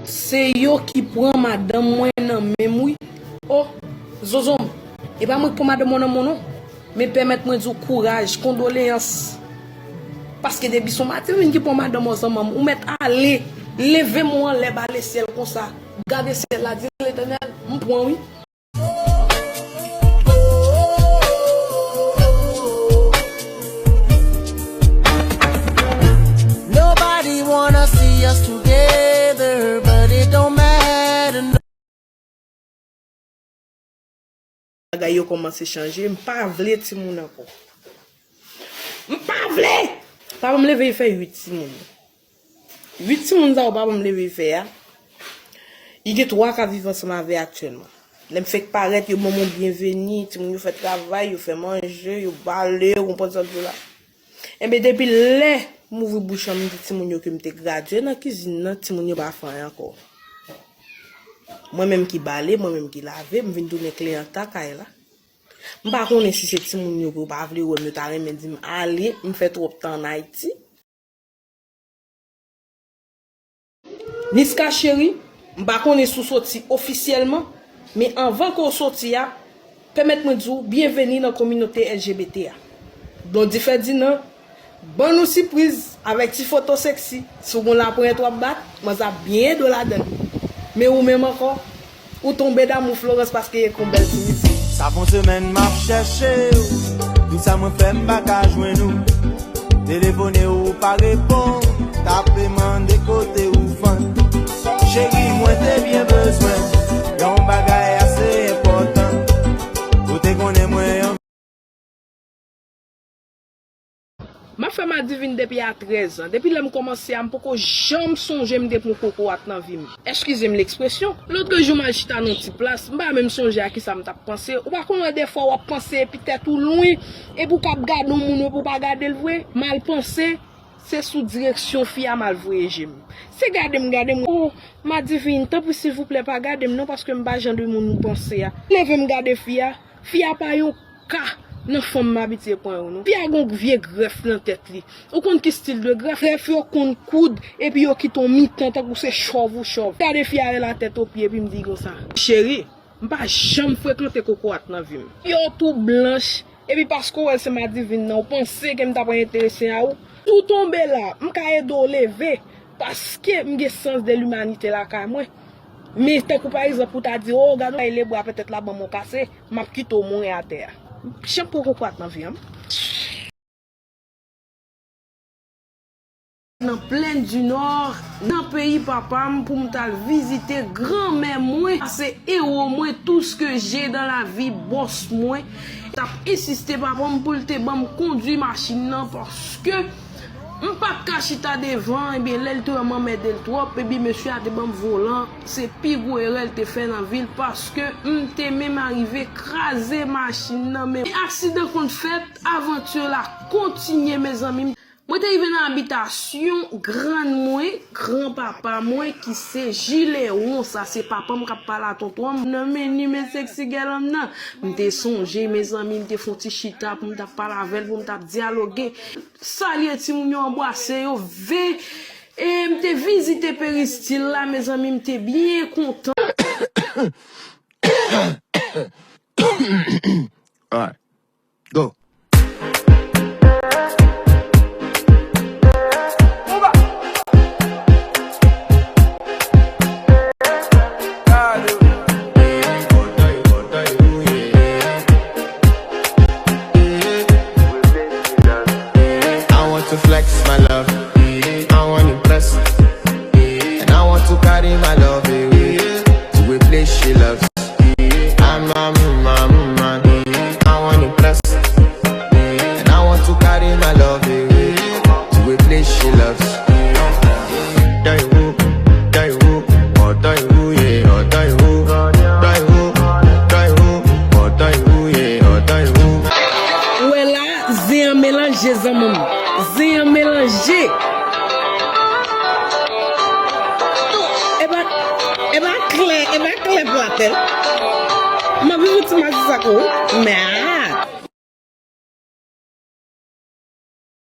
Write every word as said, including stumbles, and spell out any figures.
Se yo ki pran madanm mwen nan men m wi. O, Zozo m, e pa mwen k pran madanm mwen nan men w non. Men pèmèt mwen di w kouraj, kondoleyans. Paske depi se yon Mativen ki pran madanm ou zanmanm, ou mèt ale, leve men w anlè ba lesyèl konsa. Gade syèl la, di Letènèl, m pran wi. Nobody wanna see us together, but it don't matter. Bagay yo kòmanse chanje, m pa vle timoun ankò. M pa vle! Papa m leve, li fè uit timoun. Uit timoun sa yo papa m leve fè a, li gen twa k ap viv ansanm avè aktyèlman. Lè m fèk parèt, yo ban m yon byenveni, timoun yo fè travay, yo fè manje, yo bale, ou konprann sa m di w la. Enben, depi lè m ouvri bouch lan, m di timoun yo ke m te gradye nan kizin nan, timoun yo pa fè anyen ankò. Mwen menm ki bale, mwen menm ki lave, m vin tounen kleyanta kay la. M pa konnen si se timoun yo ke yo pa vle wè m, yo ta renmen di m ale, m fè twòp tan ann Ayiti. Niska cheri, m pa konnen si w soti ofisyèlman, men anvan ke w soti a, pèmèt mwen di w byenveni nan kominote L G B T a. Blondy Ferdinand ban nou sipriz avèk ti foto seksi. Si w gon lapriyèt w ap bat, mwen sa byen ede w ladan l. Men ou menm ankò, ou tonbe damou Florence paske y ekri yon bèl ti mizik. Sa fè yon semèn m ap chèche w. Tout sa mwen fè m pa ka jwenn ou. Telefone ou pa reponn. Tape mande kote ou fann. Cheri, mwen te byen bezwen yon bagay ase enpòtan. Ou te konnen mwen yon M ap fè Madivin depi a trèz an. Depi lè m kòmanse a, m poko janm sonje m te pran kokorat nan vi m. Eskize m lekspresyon. Lòt jou m al chita nan yon ti plas, m pa menm sonje a kisa m t ap panse. Ou pa konnen dèfwa w ap panse epi tèt ou lwen, epi w k ap gade yon moun epi w pa gade l vre. M al panse, se sou direksyon fi a m al voye je m. Se gade m gade m, o, Madivin, tanpri silvouplè pa gade m non, paske m pa jan de moun ou panse a. Leve m gade fi a, fi a pa yon ka nan fòm m abitye pran yo non. Fi a gon vye grèf nan tèt li. Ou konn ki stil de grèf? Grèf yo konn koud, epi yo kite yon mitan tankou se chòv ou chòv. Gade fi a de la tèt o pye, epi m di konsa. Cheri, m pa janm frekante kokorat nan vi m. Yo tou blanch, epi paske w wè l se Madivin nan, ou panse ke m ta pral enterese a ou? Tou tonbe la, m ka ede w leve, paske m gen sans de limanite lakay mwen. Men tankou pa egzanp, ou ta di, o, gade w bay lebra, petèt l ap ban m yon kase, m ap kite w mouri atè a. M pa janm pran kokorat nan vi a. Nan Plèn di Nò, nan peyi papa m, pou m t al vizite granmè mwen, sa se ewo mwen, tout ce que j'ai dans la vie, bòs mwen. T ap ensiste papa m pou l te ban m kondwi machin nan, paske m pa t ka chita devan, ebyen, lè l te wè m anmède l twòp, ebyen, mesye a te ban m volan. Se pi gwo erè l te fè nan vi l, paske m te menm arive kraze machin nan, men aksidan konn fèt, avanti la kontinye, mezanmi. Mwen te rive nan abitasyon grann mwen, granpapa mwen, ki se Jilewon, sa se papa m k ap pale a tonton an m, nan men ni men seksi gèl an m nan. M te sonje, mezanmi, m te fè yon ti chita pou m t ap pale avè l, pou m t ap dyaloge. Salye timoun yo, anbwase yo, ve, e m te vizite peristil la, mezanmi, m te byen kontan. Alright. Go. I want to flex my love. I want to impress. And I want to carry my love away to a place she loves. I'm a woman, woman. I want to impress. And I want to carry my love away to a place she loves. Ọ̀tọ̀ ìwú, ọ̀tọ̀ ìwú, ọ̀tọ̀ ìwú, yeah, ọ̀tọ̀ ìwú, ọ̀tọ̀ ìwú, ọ̀tọ̀ ìwú, ọ̀tọ̀ ìwú, yeah, ọ̀tọ̀ ìwú. Ou wè la, zen an melanje zanmi m. Zen an melanje. E pa, e pa klè, e pa klè platèl. M ap viv yon ti matisako, men